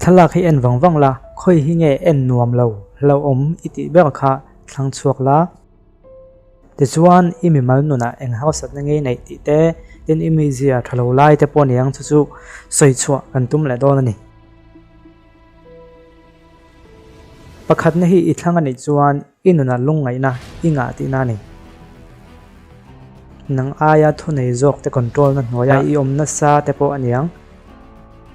Thlalak hi en vang vang la, khawi hi nge en nuam lo, hlauhawm i tih ber kha thlang chhuak la. Tichuan, i mimal nunah eng harsatna ngei neih tih te, tin i mizia tha lo lai te pawh niang chu chu sawi chhuah kan tum leh dawn a ni. Pakhatna hi i thlang a nih chuan i nunah lungngaihna i ngah tihna a ni. Nang aia thunei zawk te control na hnuaia i awm nasa te pawh a niang.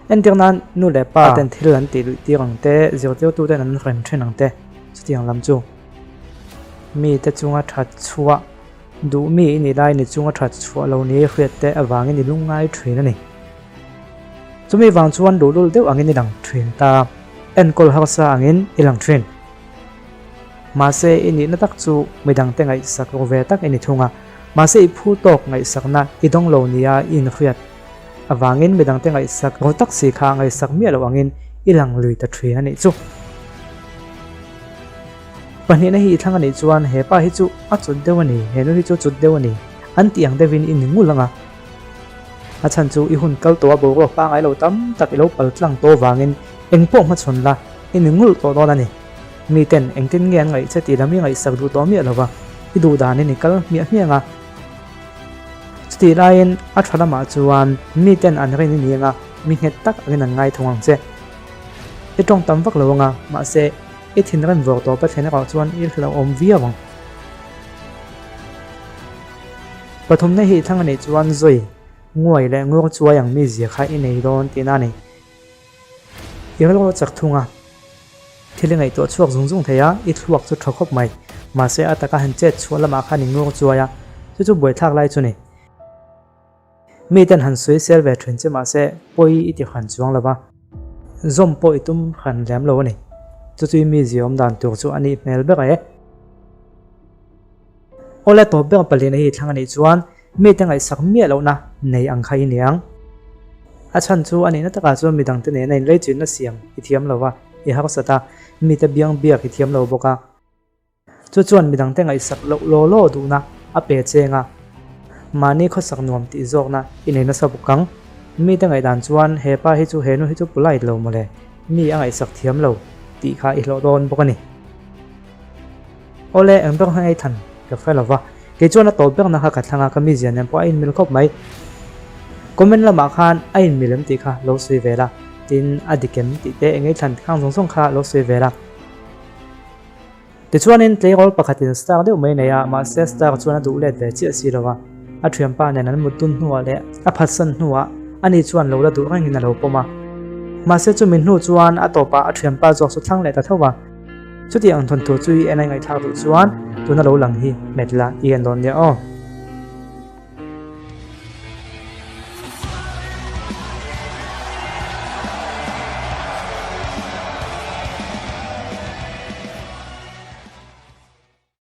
Entir nan nu leh pa ten thil an tih luih tir ang te, zirtirtu ten an rem thin ang te, chutiang lam chu. Mi te chunga that chhuah duh mi i nih lai ni chunga that chhuah lo ni hriat te avangin i lungngai thin a ni. Chumi vang chuan luhlul deuh angin i lang thin ta, enkawl harsa angin i lang thin. Mahse i nihna tak chu midangte ngaihsak ru ve tak i ni thung a, mahse i phu tawk ngaihsakna i dawng lo nia i inhriat avangin midangte ngaihsak ru tak si kha ngaihsak miah loh angin i lang lui ta thin a nih chu. Pahnihna hi i thlang a nih chuan he pa hi chu a cut deuh a ni, he nu hi chu cut deuh a ni an tih ang deuhin i ni ngul ang a. A chhan chu i hun kal tawh a boruak pangngai lo tam tak i lo pal tlang tawh vangin eng pawh hmachhawn la i ni ngulh tawh dawn a ni. Miten engtin nge an ngaih che tih lam i ngaihsak duh tawh miah lova i duh danin i kal hmiah hmiah ang a. Chutih laiin a tha lamah chuan miten an rin i ni ang a, mi nghet tak angin an ngai thung ang che. I tawng tam vak lo ang a, mahse i thinrim vawr tawp a thlen erawh chuan i hlauhawm viau ang. Pathumna hi thlang a nih chuan zui, nguai leh ngur chuai ang mi zia kha i nei dawn tihna a ni. I rilru chak thung a, thil i ngaihtuah chhuak zung zung thei a, i thluak chu tha khawp mai. Mahse a taka han chet chhuah lamah khan i ngur chuai a, chu chu buaithlak lai chu ni. Miten han sawi sel ve thin che mahse pawi i ti han chuang lo va, zawm pawh i tum han lem lo a ni. Chu chu i mizia awm dan tur chu a nih hmel ber e. Awle tawp ber palina hi thlang a nih chuan mite ngaihsak miah lohna nei ang kha i ni ang. A chhan chu a nihna takah chuan midangte nena inleichinna siam i thiam lo va, i harsat a, mite biang biak i thiam lo bawk a. Chu chuan midangte ngaihsak loh law law duhna a pe cheng a, mahni khawsak nuam tih zawkna i nei nasa bawk ang. Mite ngaihdan chuan he pa hi chu he nu hi chu polite lo mawle, mi a ngaihsak thiam lo tih kha i hlawh dawn bawk a ni. Awle, eng ber hmang ei than ka hre lova, kei chuan a tawp berna kha ka thlang a, ka mizia nen pawh a inmil khawp mai. Comment lamah khan a inmil em tih kha lo sawi ve la, tin a dik em tih te eng ei thlan khang zawng zawng kha lo sawi ve la. Tichuanin tleirawl pakhatin star deuh mai nei a, mahse star chuan a duh let ve chiah si lova, a thianpa nen an mut dun hnuah leh a phatsan hnuah ani chuan lo la duh rengin a lo pawm a. Mahse chumi hnu chuan a tawpah a thianpa zawk chu thlang leh ta tho va. Chuti ang thawnthu chu i en a ngaihthlak duh chuan tuna lo lang hi hmet la i en dawn nia aw.